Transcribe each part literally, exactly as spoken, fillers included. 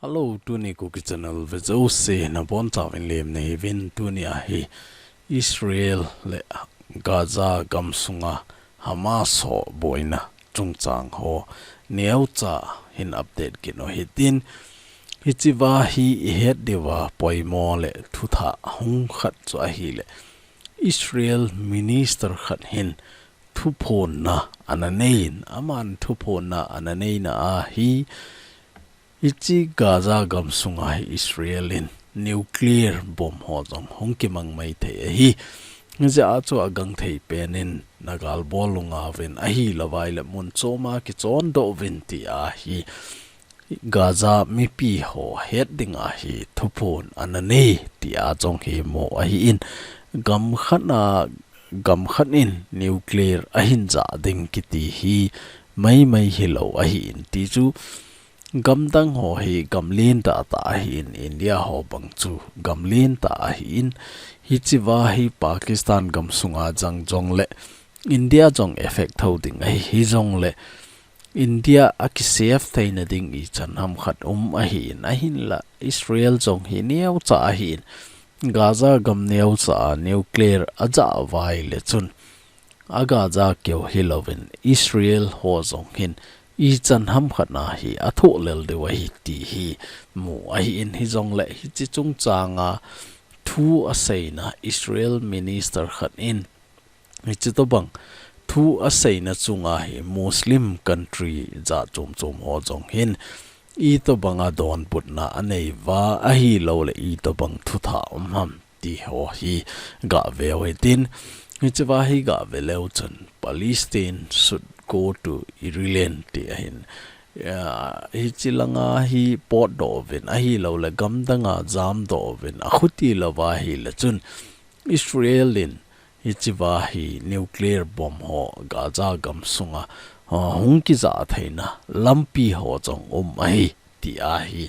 Hello, tuni Kuki Channel vejouse nabonchauvin lemna hiuvin. Tuni ahi Israel le Gaza gamsunga Hamas ho boina chungchang ho neocha hin update kit u hitin, hichea hi ihet diuva poimo le thuthah hung khat chu ahile, Israel minister khat hin thuphonna ana neiyin, aman thuphonna ana neina ahi, hiche Gaza gamsunga hi Israel in nuclear bomb ho jong hung kimang maithei ahi. Hijeh a chu agangthei penin nagalbol u ngauvin, ahilouva ahile mun choma kichondoh uvin ti ahi. Gaza mipi ho het dinga hi thuphon ana nei ti a jong hi mu ahin, gam khat a, gam khat in nuclear ahin jah ding kiti hi maimai hilou ahin, ti chu gamdang ho hi gamlen tahtah ahin, India ho bang chu gamlen tah ahin, hichea hi Pakistan gamsunga jang jongle India jong effect tho ding ahi, hijongle India a kisave theina ding ichan ham khat um ahin, ahinla Israel jong hi neocha ahin, Gaza gam neocha a nuclear ajah uva ahile chun, a Gaza keu hilouvin Israel ho jong hin ichan ham khat a hi athoh lel diu ahi ti hi mu ahin, hijongle hiche chungchanga thu aseina Israel minister khat in, hiche tobang thu aseina chunga hi Muslim country jat chom chom ho jong hin itobanga donbutna anei uva, ahilouleh itobang thuthah um ham ti ho hi gave u hitin, hichea hi gave leu chun Palestine should go to Ireland ti ahin, ah, hiche langa hi potdoh uvin, ahilouleh gamdanga jamdoh uvin, akhuti louva ahile chun Israel in hichea hi nuclear bomb ho Gaza gamsunga, ah, hung kijah theina lampi ho jong um ahi ti ahi,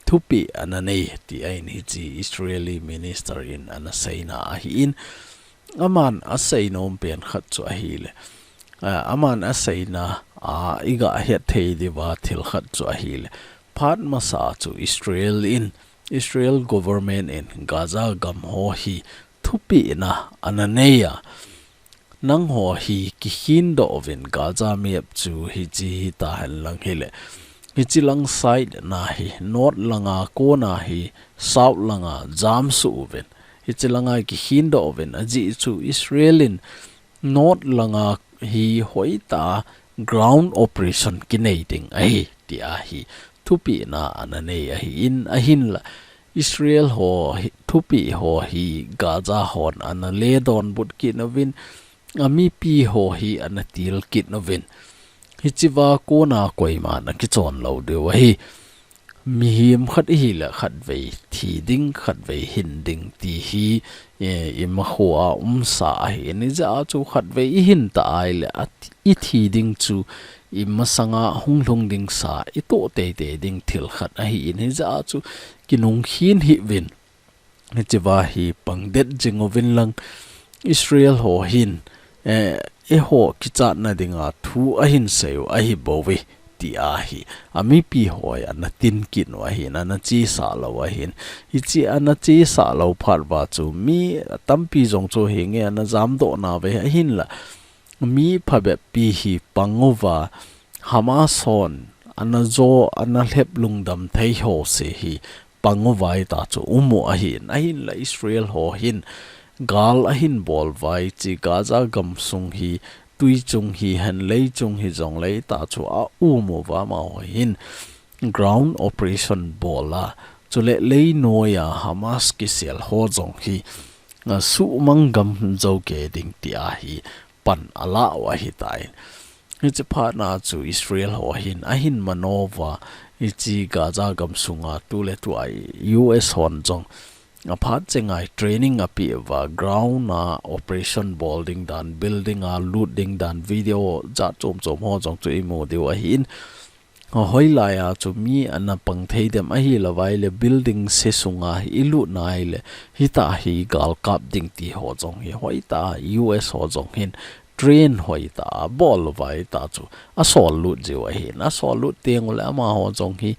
thupeh ana nei ti ahin, hiche Israeli minister in ana seina ahin, aman aseinom pen khat chu ahile, ah, aman aseina a iga hetthei diuva thil khat chu ahile, phat masa chu Israel in, Israel government in Gaza gam ho hi thupehna ana neiya, nangho hi kikhindoh uvin Gaza map chu hiche hitahen lang hile, hiche lang side na hi north langa kona hi south langa jamsuh uvin, hiche langa kikhindoh uvin, ajeh chu Israel in north langa hi hoitah a ground operation kinei ding ahi ti ahi, thupehna ana nei ahin, ahinla Israel ho hi, thupeh ho hi Gaza hon ana ledonbut kit uvin, amipi ho hi ana til kit uvin, hichea kona koiman akichon lou diu ahi. Mihem khat ihile khatvei thi ding, khatvei hin ding ti hi, eh, imakhoa umsa ahin, hijeh a chu khatvei ihin ta ahile, athi, ithi ding chu imasanga hunglhung dingsa itoh teitei ding thil khat ahin, hijeh a chu kinungkhin hih uvin, hichea hi pangdet jing uvin lang, Israel ho hin, eh, eiho kichatna dinga thu ahin seiyu ahibouve ti ahi, amipi ho hi ana tin kit u ahin, ana chesah lou ahin, hiche ana chesah lou phat uva chu mi tampi jong chu hinge ana jamdoh nauve, ahinla mi phabep pi hi pang uva, Hamas hon ana jo, ana lhep lungdam thei ho se hi pang uva ahitah chu um u ahin, ahinla Israel ho hin gal ahin bol uva, hiche Gaza gamsung hi, tui chung hihen, lei chung hijongle ahitah chu aum uva, amaho hin ground operation bol a, chule leinoiya Hamas kisel ho jong hi, ah, suhmang gam jou kei ding ti ahi, pan ala u ahitai. Hiche phatna chu Israel ho hin ahin mano uva, hiche Gaza gamsunga tuletua U S hon jong aphat chenga training apeh uva, ground a operation bol ding dan, building a lut ding dan, video jat chom chom ho jong chu imu diu ahin, hoilai a chu mi ana pang thei dem, ahilouva ahile building se sunga hi ilut na ahile, hitah hi gal kap ding ti ho jong hi hoitah a U S ho jong hin train hoitah a bol uva ahitah chu asol lut jiu ahin, asol lut teng uleh amaho jong hi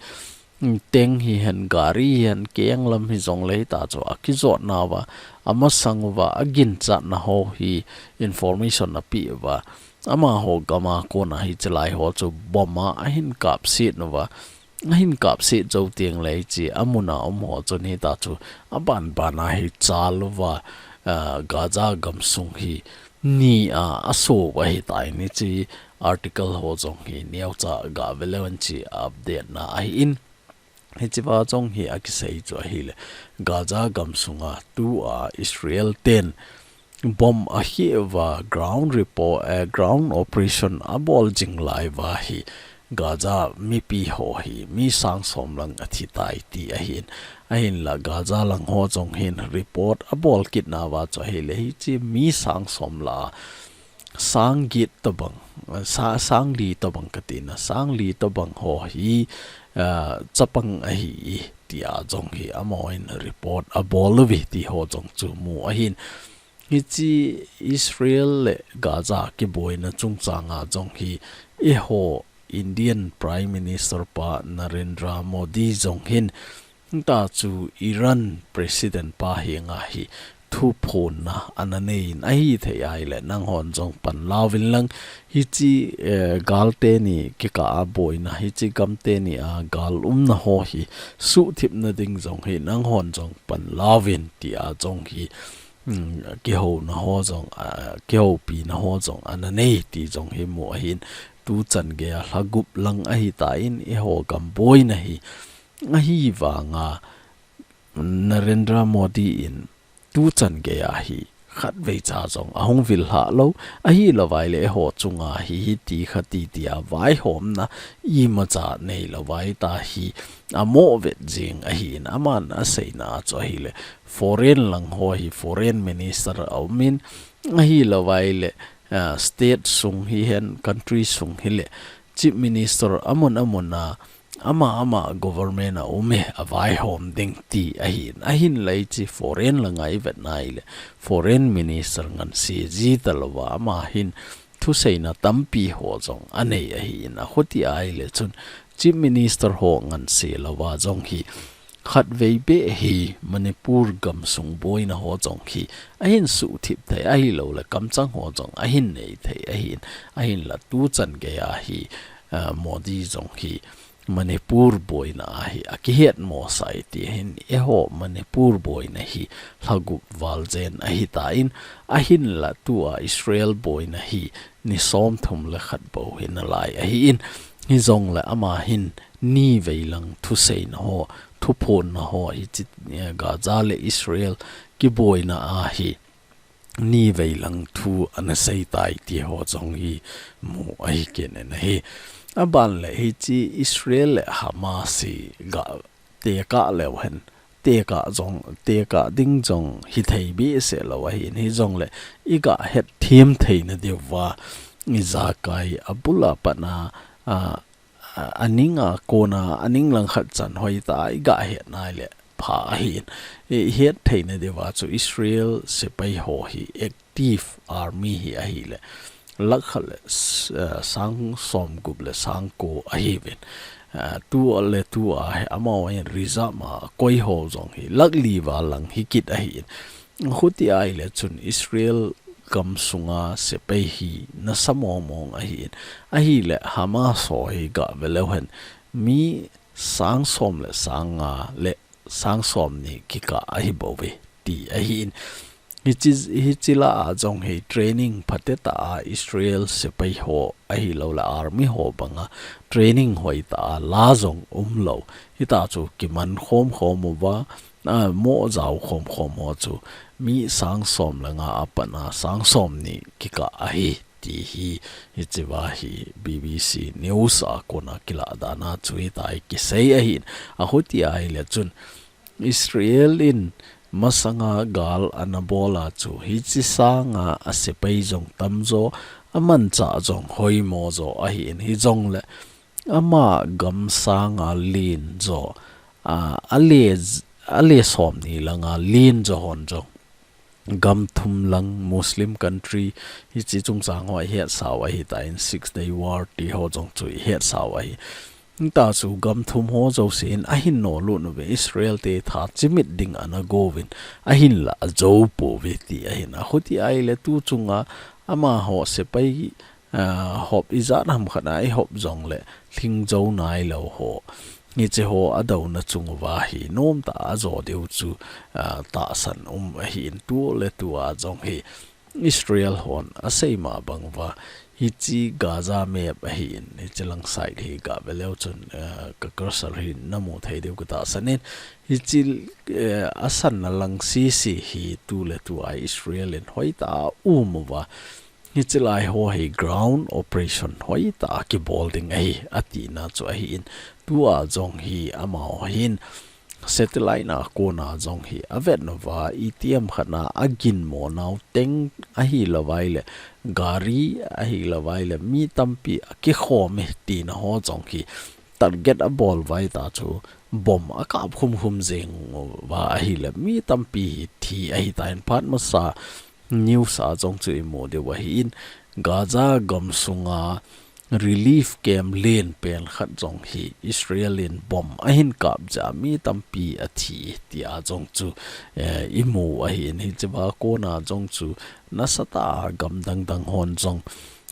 tank hihen, gari hihen, keng lam hijongle hita chu akijotnauva, amasang uva aginchatna ho hi information apeh uva, amaho gam a kona hiche lai ho chu bomb a ahin kapset uva, ahin kapset jou tengle hiche amun a um ho chun hita chu abanban a hi chal uva, ah, Gaza gamsung hi ni a aso uva ahitai, hiche article ho jong hi neocha gave leu hen, hiche update na ahin. Hichea jong hi akisei chu ahile, Gaza gamsunga tua Israel ten bomb akheh uva ground report, eh, ground operation abol jing lai uva hi Gaza mipi ho hi mi sang som lang athitai ti ahin. Ahinla Gaza lang ho jong hin report abol kitnauva chu ahile hiche mi sang som lah a sang get tobang, sa-, sang li tobang katina, sang li tobang ho hi, ah, chapang ahi e, tia jong hi amahon report abol uve ti ho jong chu mu ahin. Hiche Israel le Gaza kiboina chungchanga jong hi eiho Indian Prime Minister pa Narendra Modi jong hin, hita chu Iran President pa henga hi thuphonna ana neiyin, ahithei ahile nanghon jong panlauvin lang, hiche, eh, gal teni kikah a boina, hiche gam teni a gal umna ho hi suhthipna ding jong hi nanghon jong panlauvin tia jong hi, um, kihouna ho jong, ah, kihoupina ho jong ana nei ti jong hi mu ahin, tuchan geija lha gup lang ahitan eiho gam boina hi. Ahivanga Narendra Modi in tuchan geija hi khatvei cha jong ahung vil lha lou, ahilouva ahile eiho chunga hi hiti khati tia vaihomna imacha neilou vaita hi amoh vet jing ahin, aman aseina chu ahile foreign lang ho hi foreign minister aumin, ahilouva ahile, ah, state sung hihen, country sung hile chief minister amun amun a ama ama government a um e, avaihom ding ti ahin. Ahinla hiche foreign langa ivet na ahile foreign minister nganse ji talouva ama hin thuseina tampi ho jong anei ahin, akhuti ahile chun chief minister ho nganse louva jong hi khatvei beh hi Manipur gamsung boina ho jong hi ahin suhthip thei, ahilouleh kamchang ho jong ahin nei thei ahin, ahinla tuchan geija hi, ah, Modi jong hi Manipur boina a hi akihet mosah e ti ahin, eiho Manipur boina hi lha gup val jen ahitan, ahinla tua Israel boina hi ni somthum le khat bou hi nalai ahin, hijongle ama hin nivei lang thuseina ho, thuphonna ho hiche, eh, Gaza le Israel kiboina a hi nivei lang thu ana seitai ti ho jong hi mu ahi kit in ahi. Aban le hiche Israel le Hamas hi ga tekah leu hen, tekah jong, tekah ding jong hithei behseh lou ahin, hijongle iga hetthem theina diuva ijakai abul a pat a, a, a, aning a kona, aning langkhat chan hoitah a iga het nai le pha ahin. I het theina diuva chu Israel sepai ho hi active army hi ahile lakh khat le s-, eh, sang somgup le sang ko ahiuvin. Eh, tua le tua hi amahon reserve a koi ho jong hi lakh li val lang hi kit ahin. Khuti ahile chun Israel gamsunga sepai hi nasa mong mong ahin. Ahile Hamas ho hi ga ve leu hen, mi sang som le sang nga le sang somni kikah ahi bouve ti ahin. Hiche, hiche lah a jong hi training phatecha a Israel sepai ho ahilouleh army ho banga training hoitah a la jong umlou. Hita chu kiman khom khom uva, a, mo jao khom khom ho chu mi sang som le nga a pat a sang somni kikah ahi ti hi, hichea hi B B C News a kona kilah dan a chu hitia hi kisei ahin. Akhuti ahile chun Israel in masanga gal ana bol a chu hiche sanga asepai jong tamjo, amanchah jong hoimo jo ahin, hijongle ama gam sanga lenjo, a, ale, ale somni langa lenjo hon jong gam thum lang Muslim country hiche chungchang ho ihetsau ahitan, Six Day War ti ho jong chu ihetsau ahi. Hita chu gam thum ho jousen ahin nolut uve, Israel te tha chimit ding ana gouvin, ahinla ajou pouve ti ahin. Achuti ahile tu chunga amaho sepai, ah, hop ijat ham khat a eihop jongle lhingjou nailou ho, hiche ho adouna chung uva hi nomtah a ajo diu chu, ah, tahsan um ahin, tuletua jong hi Israel hon asei ma bang uva, hiche Gaza map ahin, hiche lang side hi gave leu chun, eh, ka cursor hi namu thei diu katahsan in, hiche, eh, asanna lang sese hi tuletua Israel in hoitah a um uva, hiche lai ho hi ground operation hoitah a kibol ding ahi, atina chu ahin, tua jong hi amaho hin satellite na kona jong hi avet nauva, itiham khat na aginmo nau teng ahilouvai le, gari ahilouvai le, mi tampi akikhom e tina ho jong hi target abol uva, hita chu bomb akap khum khum jeng uva ahile, mi tampi hi thi ahitan, phat masa news a jong chu imu diu ahin, Gaza gamsunga relief camp len pen khat jong hi Israel in bomb ahin kap jeh a mi tampi athi tia jong chu, eh, imu ahin, hichea kona jong chu nasatah a gam dang dang hon jong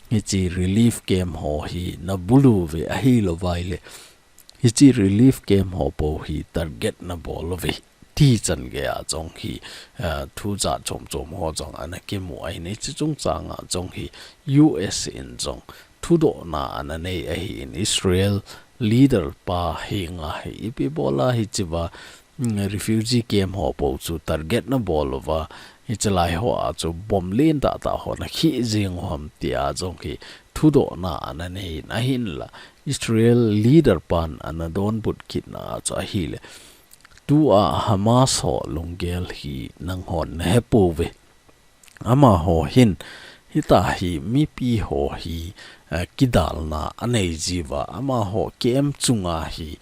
hiche relief camp ho hi ana bulu uve ahilouvai le, hiche relief camp ho pou hi target ana bol uve ti chan geiya jong hi, eh, thu jat chom chom ho jong ana kimu ahin, hiche chungchang a jong hi U S in jong thudohna ana nei ahin, Israel leader pa henga hi ipi bola hichea, mm, refugee camp ho pou chu target ana bol uva, hiche lai ho a chu bomb len tah tah ho ana khi jing u ham tia jong hi thudohna ana nei in, ahinla Israel leader pan ana donbut kitna chu ahile, tua Hamas ho lunggel hi nanghon nahe pouve. Amaho hin, hita hi mipi ho hi, eh, kidalna anei jiuva, amaho camp chunga hi,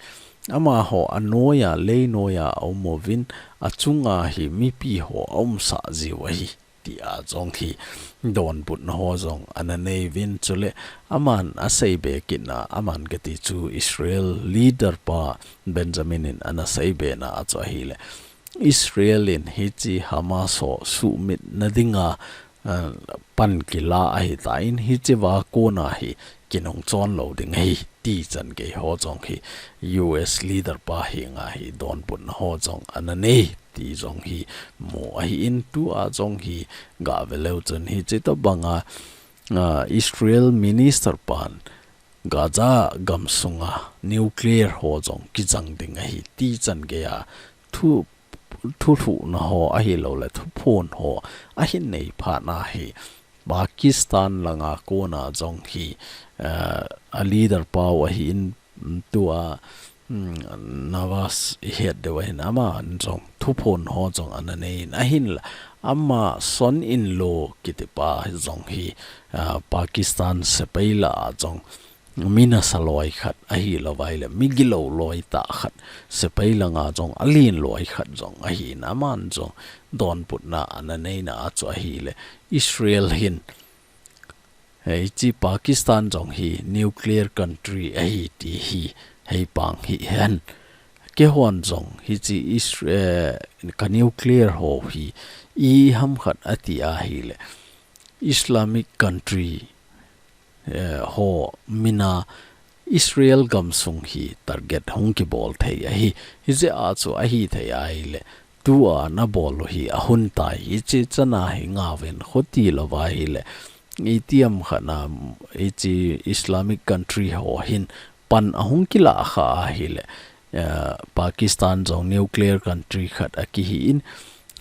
amaho anoiya, leinoiya aum uvin, achunga hi mipi ho aumsah jiu ahi, tia jong hi donbutna ho jong ana nei uvin, chule aman asei be kitna, aman kati chu Israel leader pa Benjamin in ana sei be na a chu ahile, Israel in hiche Hamas ho suhmit na dinga, ah, pan kila ahitan, hichea kona hi kinung chon lou ding ahi ti chan gei ho jong hi U S leader pa henga hi donbutna ho jong ana nei ti jong hi mu ahin, tua jong hi gave leu chun hiche tobanga, ah, Israel minister pan Gaza gamsunga nuclear ho jong kijang ding ahi ti chan geiya thu, thulhuhna ho ahilouleh thuphon ho ahin nei phat na hi Pakistan langa kona jong hi, eh, a leader pau ahin, mm, tua, mm, Nawaz ihet diu ahin, aman jong thuphon ho jong ana nei in, ahinla ama son-in-law kitipa jong hi, ah, Pakistan sepai lah a jong mi nasa loi khat ahilouvai le, mi gilou loi tah khat, sepai langa jong alen loi khat jong ahin, aman jong donbutna ana neina a chu ahile, Israel hin, hiche Pakistan jong hi nuclear country ahi ti hi heipang hihen. Keihon jong hiche Isra-, eh, ka nuclear ho hi iham khat ati ahile, Islamic country, eh, ho mina Israel gamsung hi target hung kibol thei ahi. Hijeh a chu ahithei ahile, tua nabol u hi ahun tai, hiche chana hi ngauvin, khuti louva ahile, itiham khat na, hiche Islamic country ho hin pan ahung kila kha ahile, eh, Pakistan jong nuclear country khat akihin,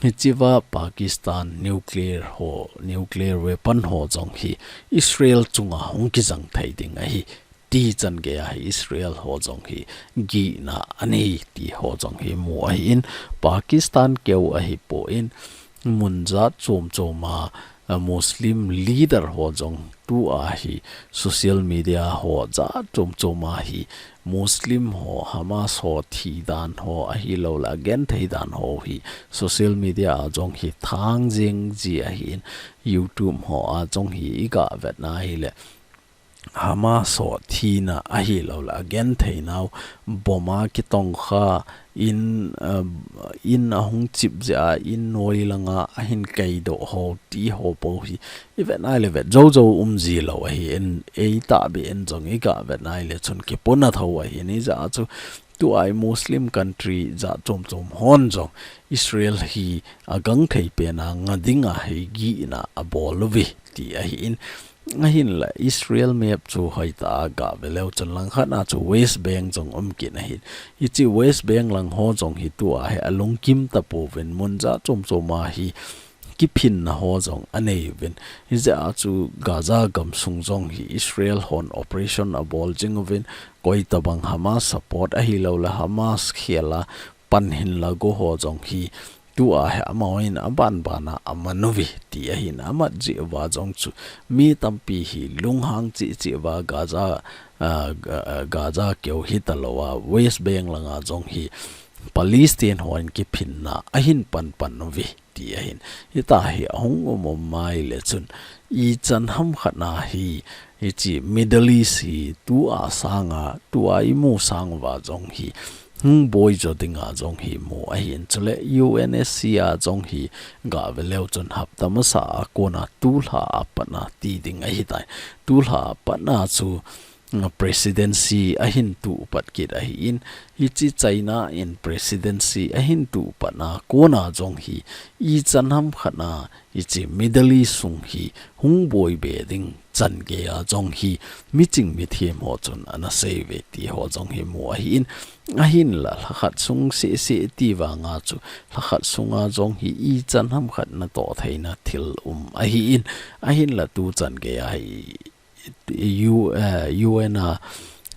hichea Pakistan nuclear ho, nuclear weapon ho jong hi Israel chunga hung kijang thei ding ahi ti chan geiya hi Israel ho jong hi gihna anei ti ho jong hi mu ahin, Pakistan keu ahipon, mun jat chom choma, a, Muslim leader ho jong tua hi social media ho jat chom choma hi Muslim ho, Hamas ho thi dan ho ahilouleh agenthei dan ho hi social media a jong hi thang jing ji ahin, YouTube ho a jong hi iga vetna ahile, Hamas ho thina ahilouleh agentheinau bomb a kitongkha in, uh, in ahung chip jeh a in noi langa ahin kaidoh ho ti ho po hi ivet nai le vet jou jou um ji lou ahi in, eitahbeh in jong iga vet nai le chun kipona tho ahi in, hijeh a chu tua hi Muslim country jat chom chom hon jong Israel hi agangthei pena nga dinga hi gihna abol uve ti ahi in, ahinla Israel map chu hoitah a ga ve leu chun langkhat a chu West Bank jong um kit ahin. Hiche West Bank lang ho jong hi tua hi alungkim tapouvin mun jat chom chom a hi kiphinna ho jong anei uvin. Hijeh a chu Gaza gamsung jong hi Israel hon operation abol jing uvin, koitabang Hamas support ahilouleh Hamas khel a pan hinla go ho jong hi tua hi amahon aban ban a aman uve ti ahin, amat jeh uva jong chu mi tampi hi lunghang cheh cheh uva Gaza, ah, Ga-, ah, Gaza keu hitalou a West Bank langa jong hi Palestine hon kiphinna ahin pan pan uve ti ahin. Hitia hi ahung um um mai le chun ichan hamkhat na hi, hiche Middle East hi tua sanga, tua imu sang uva jong hi hung boi jo dinga jong hi mu ahin, chule U N S C a jong hi ga ve leu chun hapta masa a kona tulha a pat na ti ding ahitai. Tulha a pat na chu, mm, presidency ahin tuh pat kit ahi in, hiche China in presidency ahin tuh pat na kona jong hi ichan hamkhat na hiche Middle East sung hi hung boi be ding chan gei a jong hi miching mithem ho chun ana sei uve ti ho jong hi mu ahi in, ahinla lhakhat sung seh seh ti vanga chu lhakhat sunga jong hi ichan hamkhat natoh theina thil um ahi in, ahinla tu chan gei a hi U-, eh, U N a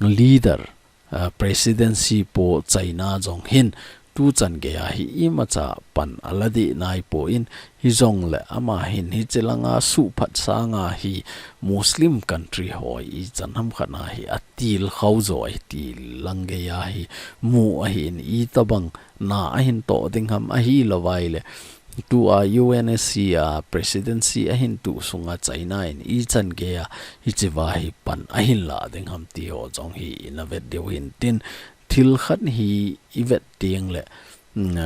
leader, eh, presidency po China jong hin tu chan gei a hi imacha pan ala dih nai poi, hijongle ama hin hiche langa suhphat sanga hi Muslim country ho ichan hamkhat na hi atilkhou jo ahi ti lang gei a hi mu ahi in, itabang na ahin toh ding ham ahilou vai le tua U N S C a presidency ahin tuh sunga China in ichan gei a hiche va hi pan ahin la ding ham ti ho jong hi ina vet diu hin tin, thil khat hi ivet teng le, mm,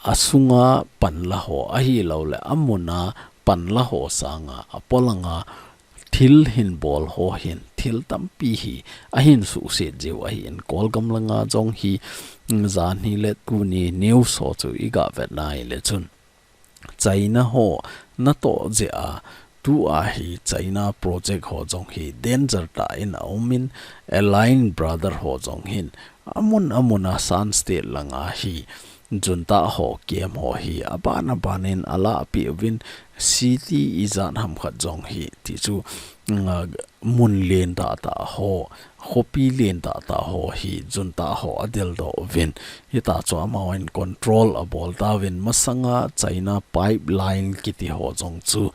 asunga panla ho ahilouleh amuna panla ho sanga apolanga thil hin bol ho hin thil tampi hi ahin suhset jiu ahi in, Kolgam langa jong hi, mm, janhi le tuni news ho chu iga vet nai le chun China ho natoh jeh a tua hi China project ho jong hi danger tah in aum in, Alliance brother ho jong hin amun amun a Shan State langa hi junta ho camp ho hi aban aban in alahpeh uvin, city ijat hamkhat jong hi ti chu, mm, mun len tah tah ho, khopi len tah tah ho hi junta ho adeldoh uvin, hitia chu amahon control abol tauvin, masanga China pipeline kiti ho jong chu,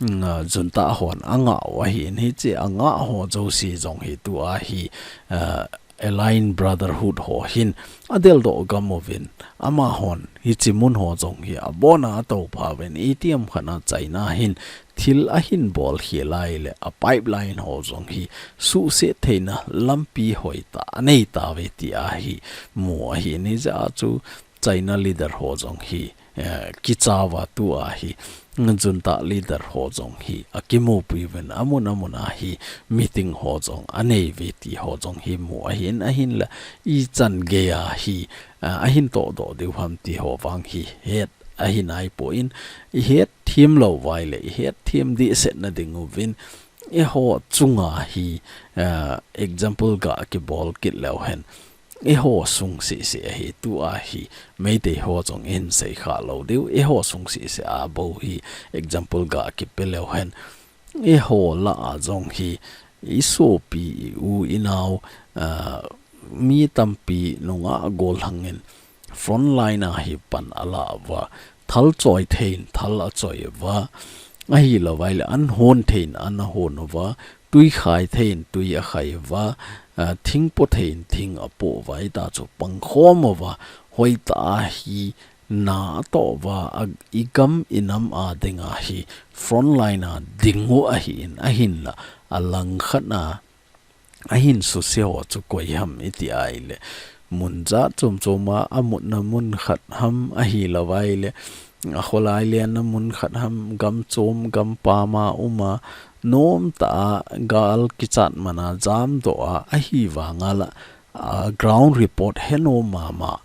mm, junta hon angah u ahi in, hiche angah ho jouse jong hi tua hi, ah, Alliance Brotherhood ho hin adeldoh gam uvin, amahon hiche mun ho jong hi abona atoupha uvin, itiham khat na China hin thil ahin bol khel a ahile a pipeline ho jong hi suhset theina lampi hoitah anei tauve ti ahi mu ahi in, hijeh a chu China leader ho jong hi, eh, kicha uva tua hi junta leader ho jong hi akimupui uvin, amun amun a hi meeting ho jong anei uve ti ho jong hi mu ahi in, ahinla ichan gei a hi, eh, ahin tohdoh diu ham ti ho vang hi het ahi nai poi, ihet them lou uva ahile ihet them dehset na ding uvin, eiho chunga hi, eh, example ga kibol kit leu hen, eiho sung sese ahi, tua hi Meitei ho jong ihin sei kha lou diu, eiho sung sese a bou hi example ga kipe leu hen, eiho lah a jong hi isopi, i-u, inao, ah, mi tampi nungah gollhang in frontline a hi pan ala uva, thal choi thei in thal achoi uva, ahilou vai le an hon thei in an ahon uva, tui khai thei in tui akhai uva, ah, thing po thei in thing apo uva, hitia chu pangkhom uva, hoitah a hi na atoh uva, a, igam inam a dinga hi frontline a ding u ahi in, ahinla alangkhat na ahin suse ho chu koi ham iti ahile, mun jat chom chom a, amutna mun khat ham ahilou ahile, akholai lenna mun khat ham, gam chom gam pam a um a, nomtah a gal kichat man a jamdoh a, ahivang a la, a, ground report he nom mama,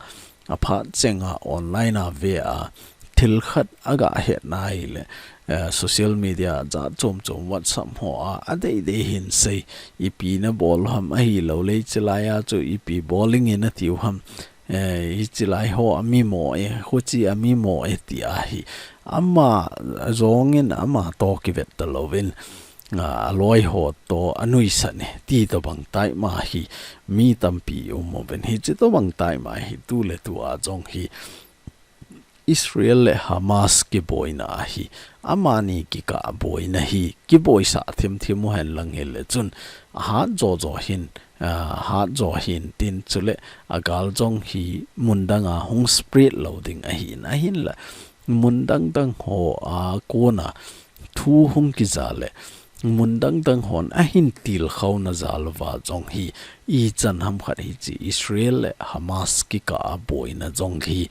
aphat cheng a online a ve a, thil khat aga hetna ahile, eh, social media jat chom chom WhatsApp ho a, adei dei hin sei, ipi nabol ham ahilou le, hiche lai a chu ipi bol inge natiu ham, eh, hiche lai ho amimo e, huchi amimo e ti ahi. Ama jong in ama toh kivet talouvin, a, aloi ho toh anuisan e ti tobang tai ma hi mi tampi um uvin, hiche tobang tai ma hi tu le tu a jong hi Israel le Hamas kiboina ahi, amani kikah boina hi, kiboisah thim thim u hen lang hile chun, ahat jo jo hin, a, hat jo hin tin chule, agal jong hi mun dang a hung spread lou ding ahin, ahinla mun dang dang ho a kona thu hung kija le, mun dang dang hon ahin tilkhouna jal uva jong hi, ichan ham khat hiche Israel le Hamas kikah a boina jong hi,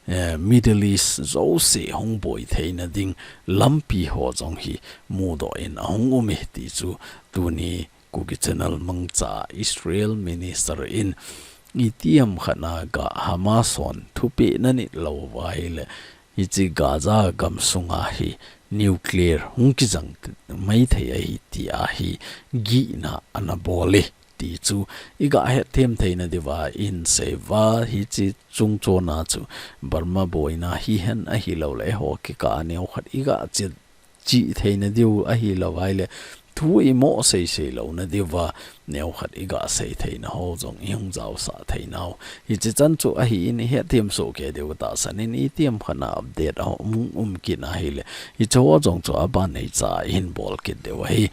eh, Middle East jouse hung boi theina ding lampi ho jong hi mudoh in ahung um e ti chu tuni Kuki Channel mangcha Israel Minister in itiham khat na ga Hamas hon thupeh nanit lou uva ahile, hiche Gaza gamsunga hi nuclear hung kijang maithei ahi ti ahi gihna ana bol e ti chu iga hetthem theina diuva in seiva, hiche chungchona chu Burma boina hihen ahilou le eiho kikah a neokhat iga chet chih theina diu ahilou ahile, thu imo sei sei louna diuva, neokhat iga sei theina ho jong ihung jaosah theinau. Hiche chan chu ahin ihetthem soh kei diu tahsan in itiham khat na update ahung um kit na ahile, hiche ho jong chu aban neicha ihin bol kit diu ahi.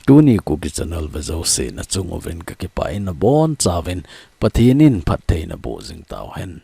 Tuni Kuki Channel ve jouse nachung uvin kakipah in nabonchauvin Pathen in phattheina boh jing tauhen.